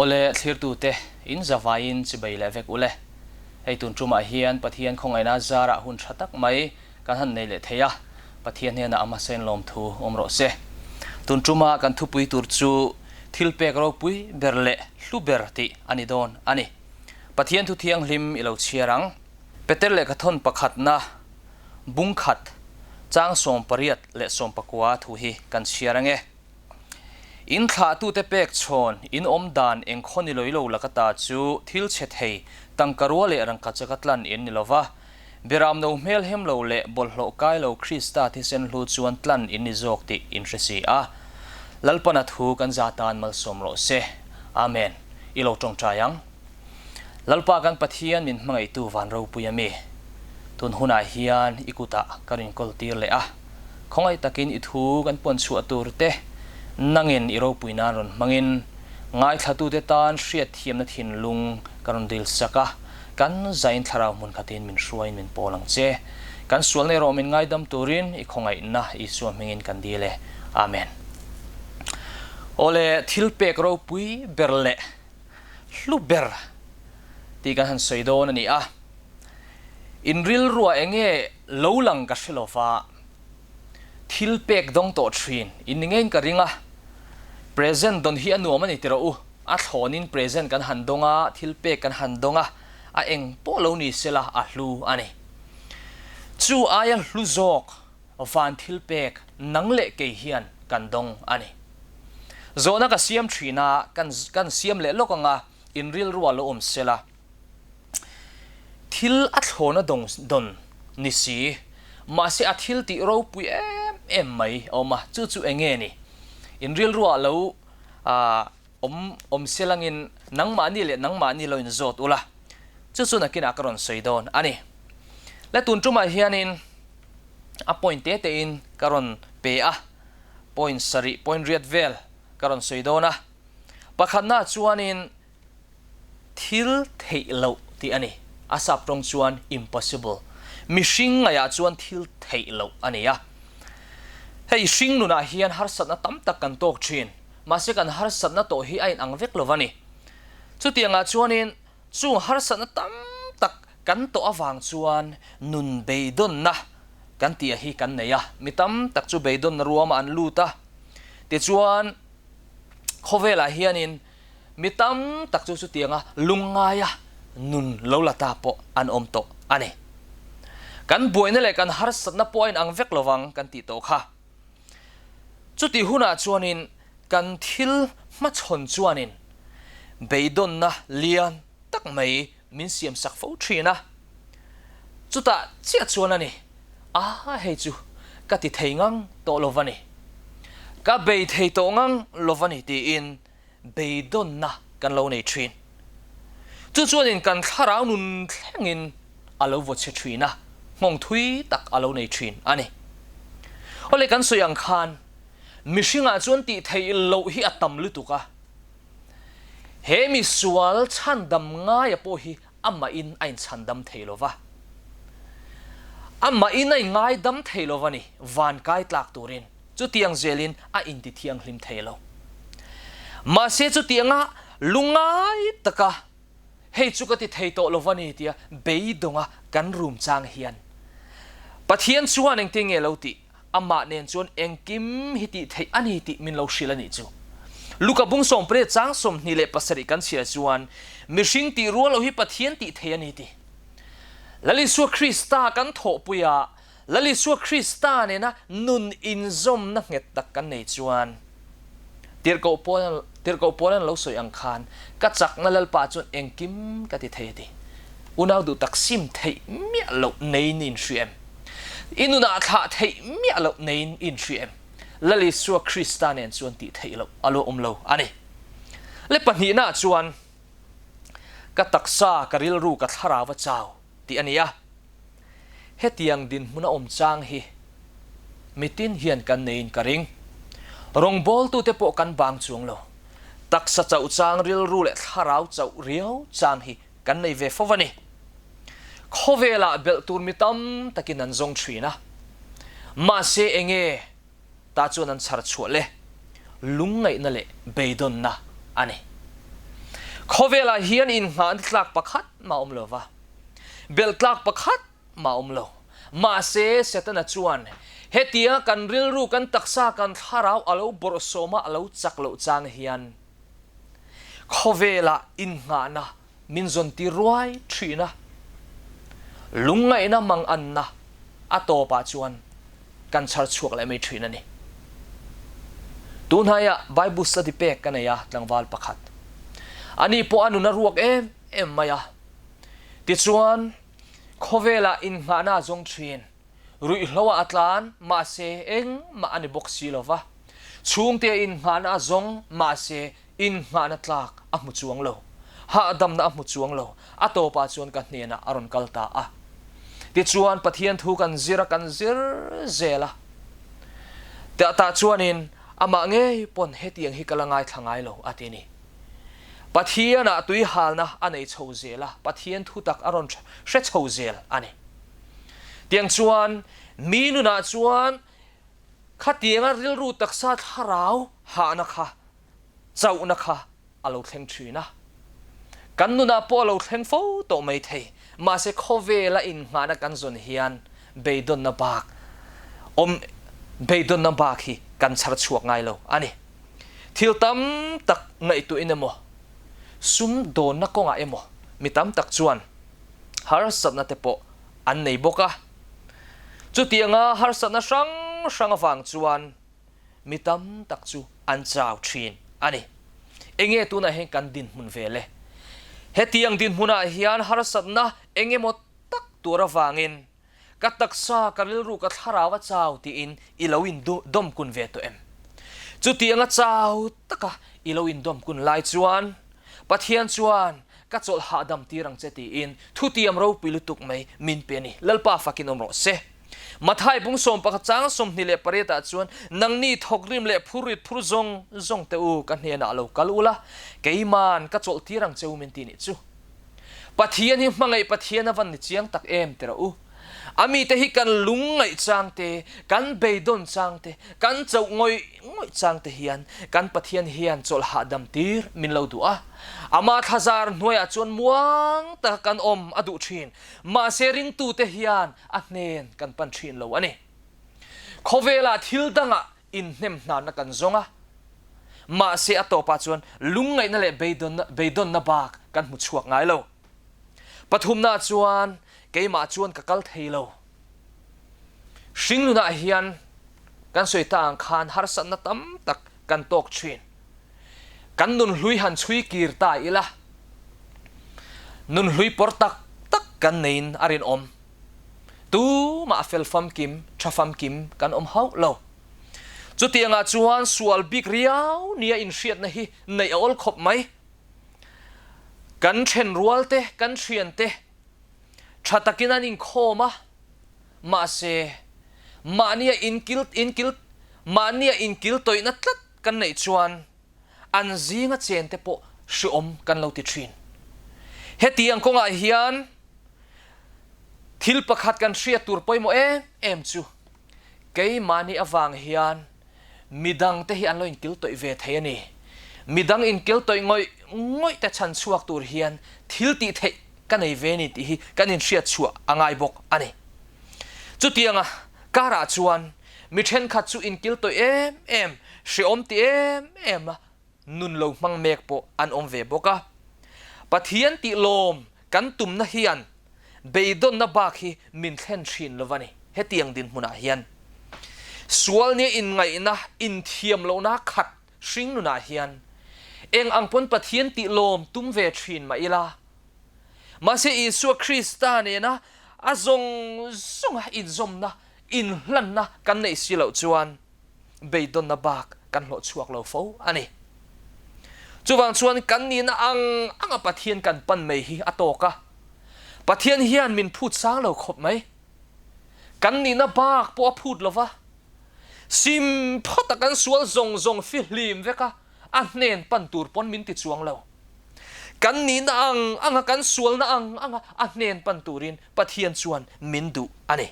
Awle thlirtute, in zavaiin chibei leh vek ule. Hei tun tumah hian Pathian khawngaihna zarah hun tha tak mai kan han nei leh thei a, Pathian hnenah a hmasain lawmthu awm rawh se. Tun tuma kan thupui tur chu thil pek ropui ber leh hlu ber tih a ni dawn a ni. Pathian thu thianghlim i lo chhiar ang. Peter lehkhathawn pakhatna bungkhat chang 18 leh 19 thu hi kan chhiar ang e. In thlahtute pek chhawn in awm dan eng khaw ni lawilo laka ta chu thil chhe thei tangka rua leh rangka chaka tlan in ni lova, Beram no hmel hem lo leh bawlhhlawh kai lo Krista thisen hlu chuan tlan in ni zawk tih in hre si a. Lalpana thu kan za tan malsawm rawh se. Amen. I lo tawngtai ang. Lalpa kan Pathian min hmangaihtu van ropui a mi. Tun hunah hian i kutah ka rawn kawl tir leh a, khawngaih takin i thu kan puan chhuah tur te nangin i ropui nan rawn hmangin ngaithlatute tan hriatthiamna thinlung ka rawn dil sak a, kan zain thlarau hmun khatin min hruaiin min pawl ang che. Kan sualna erawh min ngaidam turin i khawngaihna Isua hmingin kan dil e. Amen. Awle thilpek ropui ber leh hlu ber tih kan han sawi dawn a ni a, in rilruah eng nge lo lang ka hre lo va, thil pek dawng tawh thin in ni ngeiin ka ring a, present dawn hi a nuam a ni ti rawh u, a thlawnin present kan han dawng a, thil pek kan han dawng a, a eng pawh lo ni sela a hlu a ni. Chu aia hlu zawk van thil pek nang leh kei hian kan dawng a ni. Zawhna ka siam thin a, kan kan siam leh lawk ang a, in rilru a lo awm sela. Thil a thlawna dawng dawn ni si, mahse a thil tih ropui em em mai a awm a, chu chu eng nge ni? In rilru ah lo awm awm selangin nangmahni leh nangmahni lo inzawt ula, chu chu nakinah ka rawn sawi dawn a ni. Le tun tumah hianin a point te tein ka rawn pe a, point sarih, point riat vel ka rawn sawi dawn a. Pakhatnaah chuanin thil theih loh tih a ni, a sap tawng chuan impossible, mihring ngaihah chuan thil theih loh a ni a. Hei hring nunah hian harsatna tam tak kan tawk thin, mahse kan harsatna tawh hi a inang vek lo a ni. Chutiangah chuanin Chung harsatna tam tak kan tawh avang chuan nun beidawnna kan tih hi kan nei a, mi tam tak chu beidawnna ruamah an lut a, tichuan khawvelah hianin mi tam tak chu chutianga lungngaia nun lo la ta pawh an awm tawh a ni. Kan buaina leh kan harsatna pawh a inang vek lovang kan tih tawh kha. Chutih hunah chuanin kan thil hmachhawn chuanin beidawnna lian tak mai min siamsak fo thin a. Chutah chiah chuan a ni, A hei chu ka ti thei ngang tawh lo va ni, ka bei thei tawh ngang lo va ni tiin beidawnna kan lo nei thin. Chu chuanin kan thlarau nun thlengin a lo vaw chhe thin a, nghawng thui tak a lo nei thin a ni. Awle kan sawi ang khan mihringah chuan tih theih loh hi a tam lutuk a, he misual chhandam ngaia pawh hi amahin a inchhandam thei lo va, amahin a inngaidam thei lo va ni, van kai tlak turin chutiang zelin a intithianghlim thei lo. Mahse chutianga lungngai taka hei chu ka ti thei tawh lo va ni tia beidawnga kan rum chang hian Pathian chuan engtin nge lo tih? Amah nen chuan engkim hi tih theih a ni tih min lo hrilh a nih chu. Luka bung 18 chang 27 kan chhiar chuan mihring tih rual lo hi Pathian tih thei a ni tih. Lal Isua Krista kan thawhpui a, Lal Isua Krista nena nun inzawmna nghet tak kan nei chuan Tirhkoh Paul Tirhkoh Paul-an lo sawi ang khan ka chakna Lalpa chuan engkim ka ti thei a ti. Unau duh tak sim theih miah loh neiin i inhria em? I nunah thlah theih miah loh neiin i inhria em? Lal Isua Krista nen chuan tih theih loh a lo awm lo a ni. Le pahnihnaah chuan ka taksa, ka rilru, ka thlarau a chau tih a ni a. Hetiang dinhmun a awm chang hi mitin hian kan neiin ka ring. Rawngbawltute pawh kan bang chuang lo. Taksa chauh chang rilru leh thlarau chauh riau chang hi kan nei ve fo a ni. Khawvelah belh tur mi tam takin an zawng thin a, mahse enge ta chuan an chhar chhuah le lungngaihna leh beidawnna a ni. Khawvelah hian inngahna tlak pakhat mah awm lo va, belh tlak pakhat mah awm lo. Mahse, Setana chuan hetia kan rilru, kan taksa, kan thlarau a lo bawrhsawma a lo chak loh chang hian khawvelah inngahna min zawn tir ruai thin a, lungngaihna manganna a tawpah chuan kan chhar chhuak leh mai thin a ni. Tunhaiah Bible study pek ka nei a, tlangval pakhat. Ani pawh a nun a ruak em em mai a. Tichuan, khawvelah innghahna a zawng thin. Ruihhloah a tlan, mahse engmah a ni bawk si lo va. Chhungte innghahna a zawng, mahse Innghahna tlak a hmu chuang lo. Hahdamna a hmu chuang lo. A tawpah chuan ka hnenah a rawn kal ta a. Tichuan Pathian thu kan zir a, kan zir zel a. Tah tah chuanin amah ngei pawn hetiang hi ka la ngaithla ngai lo a ti ni. Pathianah tui halna a nei chho zel a, Pathian thu tak a rawn hre chho zel a ni. Tiang chuan mi nunah chuan khatianga rilru taksa thlarau hahna kha chauhna kha a lo thleng thin a. Kan nunah pawh a lo thleng fo tawh mai thei. Mahse khawvela innghahna kan zawn hian beidawnna bak awm beidawnna bak hi kan chhar chhuak ngai lo a ni. Thil tam tak ngaihtuahin emaw, sum dawnna kawngah emaw mi tam tak chuan harsatna te pawh an nei bawk a. Chutianga harsatna hrang hrang avang chuan Mi tam tak chu an chau thin a ni. Enge tunah hian kan dinhmun ve le? Hetiang dinhmunah hian harsatna eng emaw tak tur avangin ka taksa, ka rilru, ka thlarau a chau tiin i lo indawmkun ve tawh em? Chutianga chau taka i lo indawmkun lai chuan Pathian chuan ka chawlh hahdam tir ang che tiin thutiam ropui lutuk mai min pe a ni. Lalpa fakin awm rawh se. Mathai bung 11 chang 28 ah chuan, Nangni thawkrim leh phurrit phur zawng zawng te u ka hnenah lo kal ula, keiman ka chawlh tir ang che u min ti nih chu. Pathian hi hmangaih Pathian a van ni chiang tak em ti rawh u. A mite hi kan lung ngaih chang te, kan beidawn chang te, kan chauh ngawih ngawih chang te hian kan Pathian hian chawlh hahdam tir min lo duh a. Ama thlazar hnuaiah chuan muang taka kan awm a duh thin. Mahse ringtute hian a hnen kan pan thin lo a ni. Khawvelah thil dangah inhnem hnanna kan zawng a, mahse a tawpah chuan lungngaihna leh beidawnna bak kan hmu chhuak ngai lo. Pathumna chuan keimah chuan ka kal thei lo. Hringnunah hian kan sawi ta ang khan harsatna tam tak kan tawk thin. Kan nunhlui han chhui kir ta ila, nunhlui pawr tak tak kan neiin a rinawm. Tumah fel famkim, tha famkim kan awm hauh lo. Chutiangah chuan sual bik riau nia inhriatna hi neih a awl khawp mai. Kan thenrual te, kan thian te tha takin an inkhawm a, mahse mahnia inkil inkil mahnia inkil tawihna tlat kan neih chuan an zinga chen te pawh hreawm kan lo ti thin. Hetiang kawngah hian thil pakhat kan hriat tur pawimawh em em chu keimahni avang hian midang te hi an lo inkil tawih ve thei a ni. Midang inkil tawih ngawih ngawih te chhan chhuak tur hian thil tih theih ka nei ve ni tih hi kan inhriat chhuah a ngai bawk a ni. Chutianga karah chuan mi thenkhat chu inkil tawih em em, hreawm ti em em a nun lo hmang mek pawh an awm ve bawk a. Pathian tih lawm kan tumna hian beidawnna bak hi min thlen thin lo va ni. Hetiang dinhmunah hian sual nia inngaihna, inthiam lohna khat hring nunah hian eng ang pawn Pathian tih lawm tum ve thin mah ila, mahse Isua Krista nena a zawng zawnga inzawmna, inhlanna kan neih si loh chuan beidawnna bak kan hlawh chhuak lo fo a ni. Chuvang chuan kan nihna ang anga Pathian kan pan mai hi a tawk a, Pathian hian min phut sang lo khawp mai. Kan nihna bak pawh a phut lo va, sim phawta kan sual zawng zawng fihlim vek a, a hnen pan tur pawn min ti chuang lo. Kan nihna ang anga kan sualna ang anga a hnen pan turin Pathian chuan min duh a ni.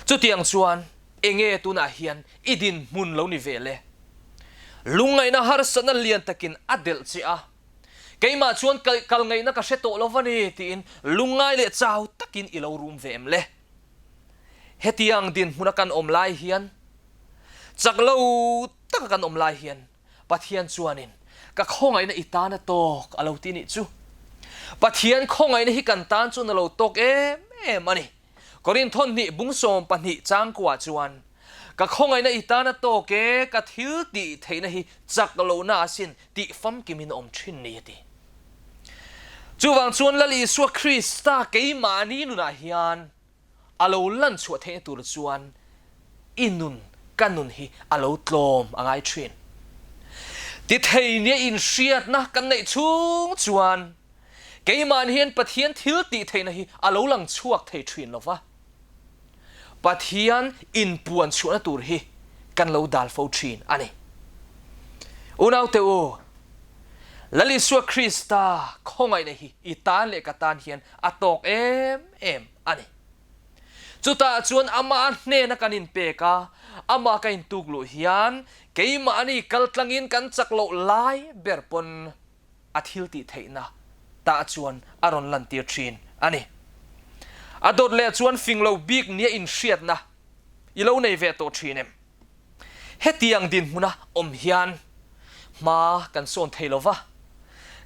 Chutiang chuan enge tunah hian i dinhmun lo ni ve le? Lungngaihna harsatna lian takin a delh che a. Keimah chuan kal ngaihna ka hre tawh lo va ni, tiin lungngai leh chau takin i lo rum ve em le? Hetiang dinhmuna kan awm lai hian, chak lo taka kan awm lai hian Pathian chuanin ka khawngaihna i tan a tawk a lo ti nih chu. Pathian khawngaihna hi kan tan chuan a lo tawk em em a ni. Korinthon hnih bung 12 changkua chuan, Ka khawngaihna i tan a tawk e, ka thil tih theihna hi chak lohna asin tih famkimin a awm thin ni a ti. Chuvang chuan Lal Isua Krista keimahni nunah hian a lo lan chhuah theihna tur chuan i nun, ka nun hi a lo tlawm a ngai thin. Ti thei nia inhriatna kan neih chhung chuan keimahni hian Pathian thil tih theihna hi a lo lang chhuak thei thin lo va. Pathian inpuan chhuahna tur hi kan lo dal fo thin a ni. Unaute u, Lal Isua Krista khawngaihna hi i tan leh ka tan hian a tawk em em a ni. Chutah chuan amah hnena kan inpek a, amah ka intuk luh hian keimahni kaltlangin kan chak loh lai ber pawn a thil tih theihna tah chuan a rawn lantir thin a ni. A dawt leh chuan fing lo bik nia inhriatna i lo nei ve tawh thin em? Hetiang dinhmuna awm hian hma kan sawn thei lo va,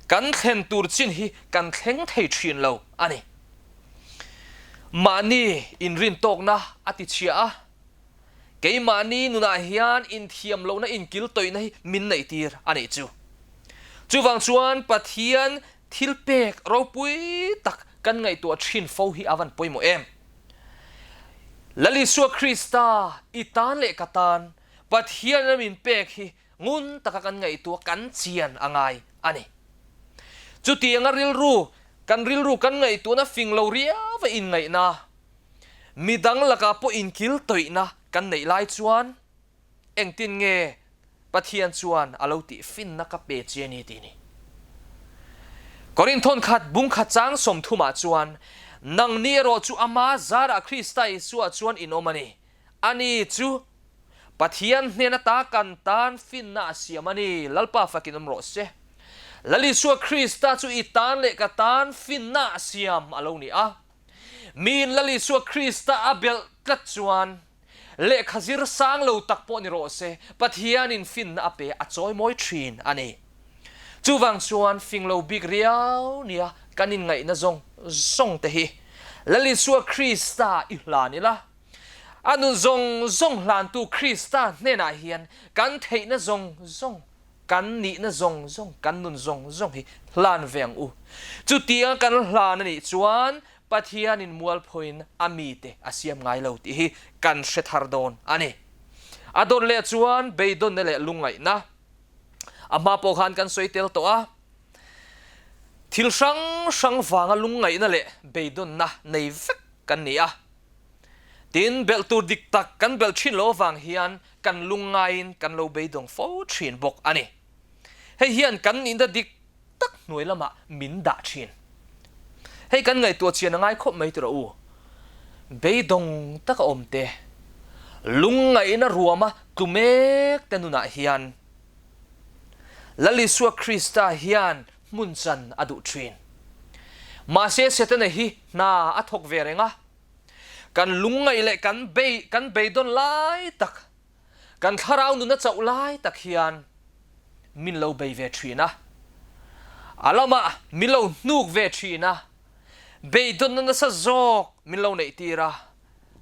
kan thlen tur chin hi kan thleng thei thin lo a ni. Mahni inrintawkna a tichhia a, Keimahni nunah hian inthiam lohna inkil tawihna hi min neihtir a nih chu. Chuvang chuan Pathian thil pek ropui tak kan ngaihtuah thin fo hi a van pawimawh em? Lal Isua Krista i tan leh ka tan Pathian ram in pek hi ngun taka kan ngaihtuah kan chian a ngai a ni. Chutianga rilru kan rilru kan ngaihtuahna fing lo riau a inngaihna Midang lakah pawh inkil tawihna kan neih lai chuan engtin nge Pathian chuan a lo tih finna ka pe che a ni tih ni. Korinthon khat bung khat chang 30 ah chuan, Nangni erawh chu ama zarah Krista Isua chuan in awm a ni. Ani chu Pathian hnen ata kan tan finna a siam a ni. Lalpa fakin awm rawh se. Lal Isua Krista chu i tan leh ka tan finna a siam a lo ni a. Miin Lal Isua Krista a belh tlat chuan lehkha zir sang lo tak pawh ni rawh se, Pathianin finna a pe a chawimawi thin a ni. Chuvang chuan fing lo bik riau nia kan inngaihna zawng zawng te hi Lal Isua Krista i hlan ila, a nun zawng zawng hlantu Krista hnenah hian kan theihna zawng zawng Kan nihna zawng zawng, kan nun zawng zawng hi hlan ve ang u. Chutianga kan hlan a nih chuan Pathianin mualphawiin a mite a siam ngai lo tih hi kan hre thar dawn a ni. A dawt leh chuan beidawnna leh lungngaihna a hma pawh khan kan sawi tel tawh a. Thil hrang hrang vanga lungngaihna leh beidawnna nei vek kan ni a. Tin, belh tur dik tak kan belh thin lo avang hian kan lungngaiin kan lo beidawng fo thin bawk a ni. Hei hian kan nihna dik tak hnuai lamah min dah thin. Hei kan ngaihtuah chian a ngai khawp mai tirah u. Beidawng taka awm te, lungngaihna ruama tlu mek te nunah hian Lal Isua Krista hian hmun chan a duh thin. Mahse Setana hi hna a thawk ve reng a. Kan lungngaih leh kan bei kan beidawn lai tak, kan thlarau nuna chauh lai tak hian min lo bei ve thin a. A lamah min lo hnuk ve thin a, beidawnna nasa zawk min lo neih tir a.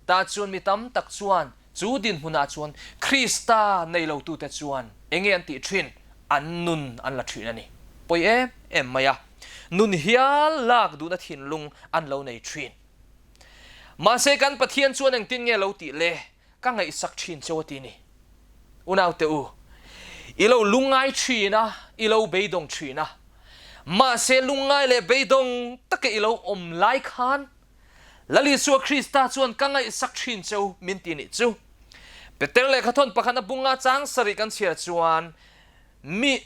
Tah chuan mi tam tak chuan chu dinhmunah chuan Krista nei lotute chuan enge an tih thin? An nun an la thin a ni. Pawi em em mai a, nun hial lak duhna thinlung an lo nei thin. Mahse kan Pathian chuan engtin nge lo tih le? Ka ngaihsak thin cheu a ti ni. Unaute u, i lo lungngai thin a, i lo beidawng thin a. Mahse lungngai leh beidawng taka i lo awm lai khan Lal Isua Krista chuan ka ngaihsak thin cheu min ti nih chu. Peter lehkhathawn pakhat a bunga chang sarih kan chhiar chuan mi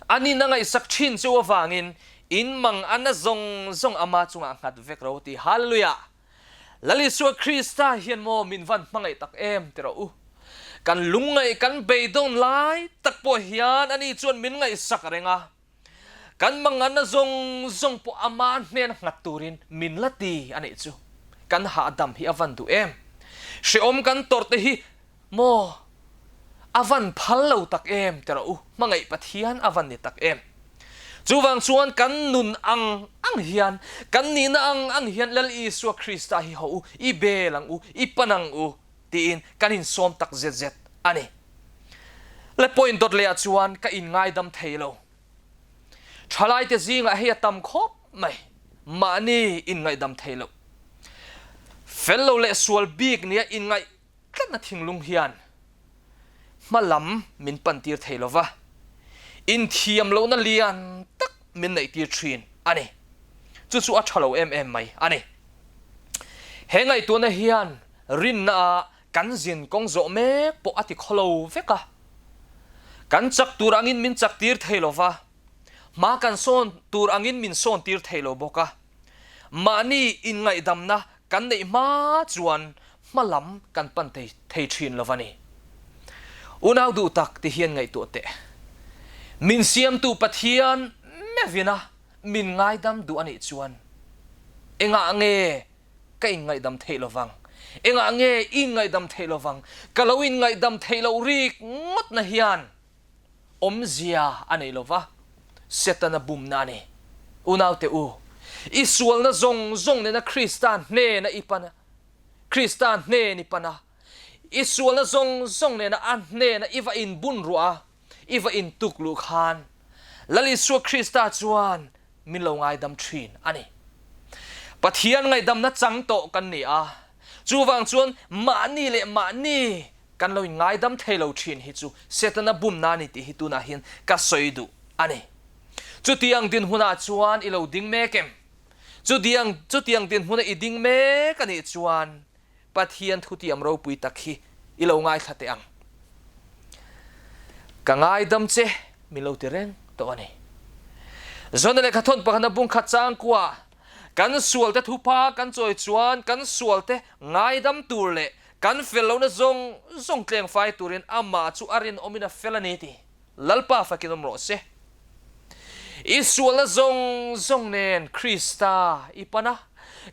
Anin a ngaihsak thin chu avangin in mang a na zawng zawng ama chungah nghat vek ro ti. Hallelujah! Lal Isua Krista hian maw min van hmangaih tak em ti rawh u. Kan lungngaih kan beidawn lai tak pawh hian ani chuan min ngaihsak reng a. Kan manganna zawng zawng pawh ama hnena nghat turin min la ti a nih chu. Kan hahdam hi a van duh em? Hrehawm kan tawrh te hi maw a van phal lo tak em ti rawh u, hmangaih Pathian a van ni tak em? Chuvang chuan kan nun ang ang hian, kan nihna ang ang hian Lal Isua Krista hi haw u, i bel ang u, i pan ang u tiin kan insawm tak zet zet a ni. Le point dawt lehah chuan ka inngaidam thei lo. Thalaite zingah hei a tam khawp mai, mahni inngaihdam thei lo. Fel lo leh sual bik nia inngaih tlatna thinglung hian hma lam min pantir thei lo va, inthiam lohna lian tak min neihtir thin a ni. Chu chu a tha lo em em mai a ni. He ngaihtuahna hian rinna ah Kan zin kawng zawh mek pawh a ti khawlo vek a, kan chak tur angin min chak tir thei lo va, hma kan sawn tur angin min sawn tir thei lo bawk a. Mahni inngaihdamna kan neih hma chuan hma lam kan pan thei thei thin lo va ni. Unau duh tak ti hian ngaihtuah teh. Min siamtu Pathian meuhina min ngaidam duh a nih chuan engah nge Ka inngaihdam theih lo vang. Engah nge i inngaihdam theih lo vang? Ka lo inngaihdam theih loh rik ngawtna hian awmzia a nei lo va, Setana bumna a ni. Unaute u, i sualna zawng zawng nena Krista hnena i pan a, Krista hnen i pan a, i sualna zawng zawng nena a hnena i va inbun ruah a, i va intuk luh khan Lal Isua Krista chuan min lo ngaidam thin a ni. Pathian ngaihdamna chang tawh kan ni a, chuvang chuan mahni leh mahni kan lo inngaidam thei lo thin hi chu Setana bumna a ni tih hi tunah hian ka sawi duh a ni. Chutiang dinhmunah chuan i lo ding mek em? Chutiang chutiang dinhmuna i ding mek a nih chuan Pathian thutiam ropui tak hi i lo ngaithla teh ang. Ka ngaidam che min lo ti reng tawh a ni. Zona lehkha thawn pakhatna bung khat changkua kan sualte thupa kan chawi chuan kan sualte ngaidam tur leh kan fel lohna zawng zawng tlengfai turin amah chu a rinawmin a fel a ni ti Lalpa fakin awm rawh se. I sualna zawng zawng nen Krista i pan a,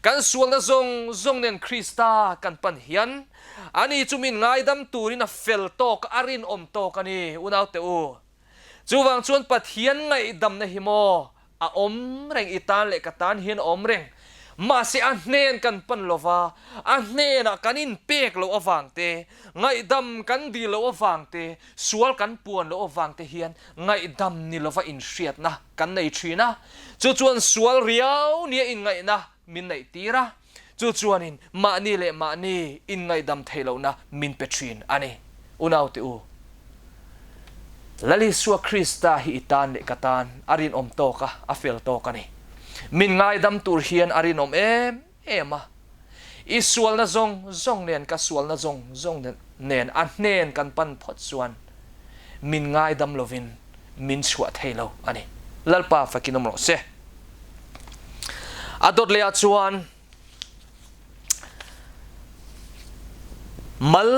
kan sualna zawng zawng nen Krista kan pan hian ani chu min ngaidam turin a fel tawk, a rinawm tawk a ni, unaute u. Chuvang chuan Pathian ngaihdamna hi maw A awm reng, i tan leh ka tan hian a awm reng. Mahse a hnen kan pan lo va, a hnenah kan inpek loh avang te, ngaihdam kan dil loh avang te, sual kan puan loh avang te hian ngaihdam ni lova inhriatna kan nei thin a. Chu chuan sual riau nia inngaihna min neih tir a, chu chuanin mahni leh mahni inngaihdam theih lohna min pe thin a ni. Unaute u, Lal Isua Krista hi i tan leh ka tan a rinawm tawk a, a fel tawk a ni. Min ngaidam tur hian a rinawm em em a. I sualna zawng zawng nen ka sualna zawng zawng nen a hnen kan pan phawt chuan min ngaidam lovin min chhuah thei lo a ni. Lalpa fakin awm rawh se. A dawt lehah chuan mal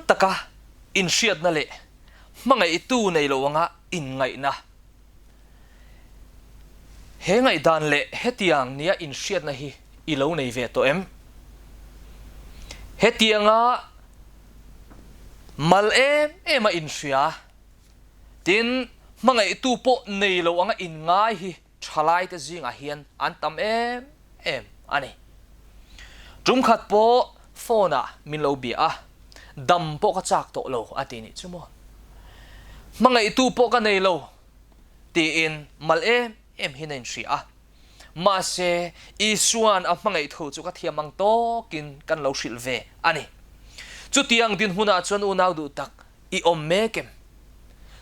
taka inhriatna leh hmangaihtu nei lo anga inngaihna. He ngaihdan leh hetiang nia inhriatna hi i lo nei ve tawh em? Hetianga mal em em a inhria, tin hmangaihtu pawh nei lo anga inngai hi Thalaite zingah hian an tam em em a ni. Tum khat pawh phone ah min lo bia a, dam pawh ka chak tawh lo a ti nih chu maw. Hmangaihtu pawh ka nei lo tiin mal em em hian a inhria a. Mahse, Isua'n a hmangaih thu chu ka thiam ang tawkin kan lo hrilh ve a ni. Chutiang dinhmunah chuan unau duh tak I awm mek em?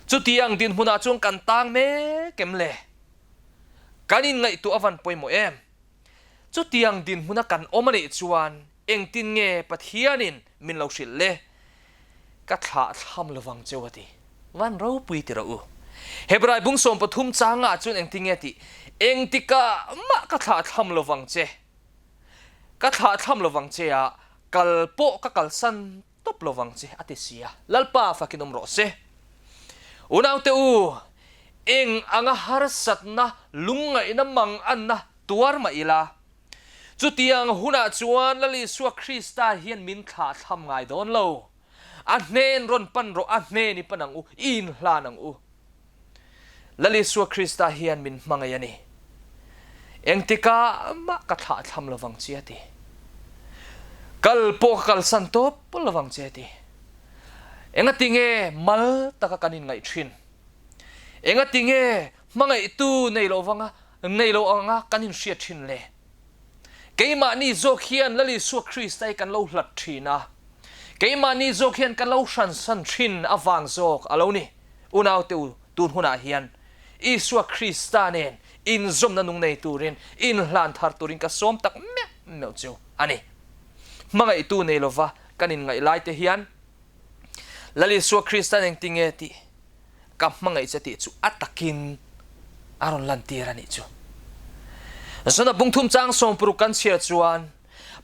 Chutiang dinhmunah chuan kan tang mek em le? Kan inngaihtuah avan pawimawh em? Chutiang dinhmuna kan awm a nih chuan engtin nge Pathianin min lo hrilh le? Ka thlah thlam lovang cheu a ti. Van ropui ti rawh u. Hebrai bung 13 changah chuan engtin nge tih? Engtikah mah ka thlah thlam lovang che. Ka thlah thlam lovang che a, kal pawh ka kalsan Tawp lovang che a ti si a, Lalpa fakin awm rawh se. Unaute u, Eng anga harsatna, lungngaihna manganna tuar mah ila, chutiang hunah chuan Lal Isua Krista hian min thlah thlam ngai dawn lo. A hnen rawn pan rawh, a hnen i pan ang u, i inhlan ang u. Lal Isua Krista hian min hmangaih a ni. Engtikah mah ka thlah thlam lovang che a ti. Kal pawh ka kalsan tawp lovang che a ti. Engati nge mal taka kan inngaih thin? Engati nge hmangaihtu nei lo vanga nei lo anga kan inhriat thin le? Keimahni zawk hian Lal Isua Krista hi kan lo hlat thin a, keimahni zawk hian kan lo hransan thin avang zawk a lo ni. Unaute u, tun hunah hian Isua Krista nen inzawmna nung nei turin, inhlan thar turin ka sawm tak meuh meuh chu a ni. Hmangaihtu nei lova kan inngaih laite hian Lal Isua Krista'n engtinge tih ka hmangaih che tih chu a takin a rawn lantir a nih chu. Zona bungthum chang sawmpuruk kan chhiar chuan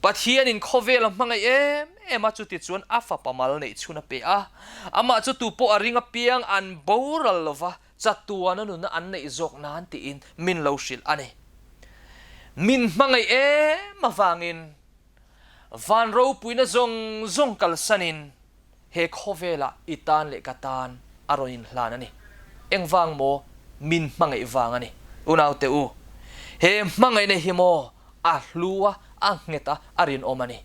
Pathianin khawvel a hmangaih em em a, chuti chuan a fapa mal neih chhun a pe a, amah chu tu pawh a ring apiang an boral lova chatuana nunna an neih zawk nan tiin min lo hrilh a ni. Min hmangaih em avangin Van ropuina zawng zawng kalsanin he khawvelah i tan leh ka tan a rawn inhlan a ni. Engvang maw? Min hmangaih vang a ni. Unaute u, he hmangaihna hi maw a hlu a, a nghet a, a rinawm a ni.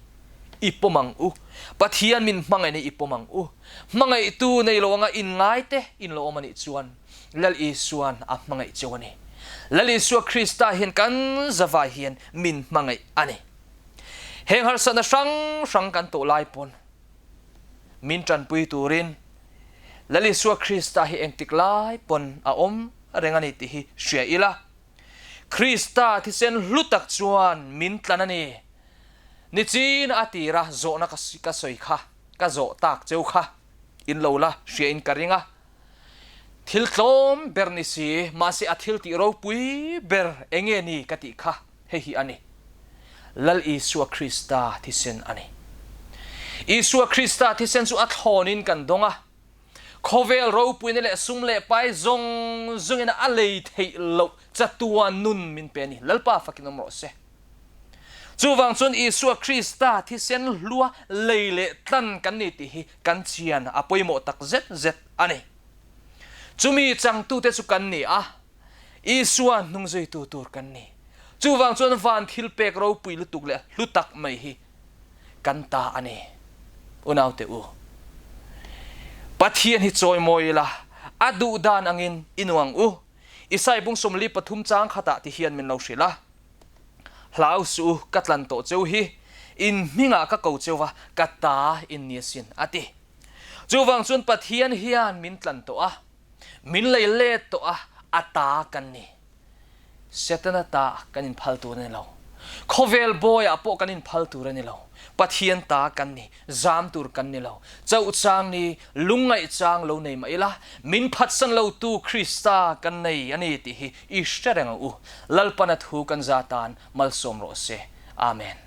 I pawm ang u. Pathian min hmangaihna i pawm ang u. Hmangaihtu nei lo anga inngaite in lo awm a nih chuan Lal Isua'n a hmangaih cheu a ni. Lal Isua Krista hian kan zavai hian min hmangaih a ni. Heng harsatna hrang hrang kan tawh lai pawn min tanpui turin Lal Isua Krista hi engtik lai pawn a awm reng a ni tih hi hria ila. Krista thisen hlu tak chuan min tlan a ni. Nichin a tira zawhna ka sawi kha, ka zawh tak cheu kha in lo la hria in ka ring a. Thil tlawm ber ni si, mahse a thil tih ropui ber enge ni ka tih kha hei hi a ni. Lal Isua Krista thisen a ni. Isua Krista thisen chu a thlawnin kan dawng a, khawvel ropuina leh sum leh pai zawng zawngin a lei theih loh chatuan nun min pe a ni. Lalpa fakin awm rawh se. Chuvang chuan Isua Krista thisen hlua lei leh tlan kan ni tih hi kan chian a pawimawh tak zet zet a ni. Chumi changtute chu kan ni a, Isua hnungzuitu tur kan ni. Chuvang chuan van thil pek ropui lutuk leh hlu tak mai hi kan ta a ni. Unaute u, Pathian hi chawimawi ila, a duh dan angin i nuang u. Isai bung 43 chang khatah ti hian min lo hrilh a. Hlau suh u, ka tlan tawh cheu hi, in hmingah ka ko cheu va, ka ta in ni asin, a ti. Chuvang chuan Pathian hian min tlan tawh a, min lei let tawh a, a ta kan ni. Setana ta kan inphal tur a ni lo. Khawvel bawiah pawh kan inphal tur a ni lo. Pathian ta kan ni, zam tur kan ni lo. Chauh chang ni, lungngaih chang lo nei mah ila, min phatsan lotu Krista kan nei a ni tih hi i hre reng ang u. Lalpana thu kan za tan malsawm rawh se. Amen.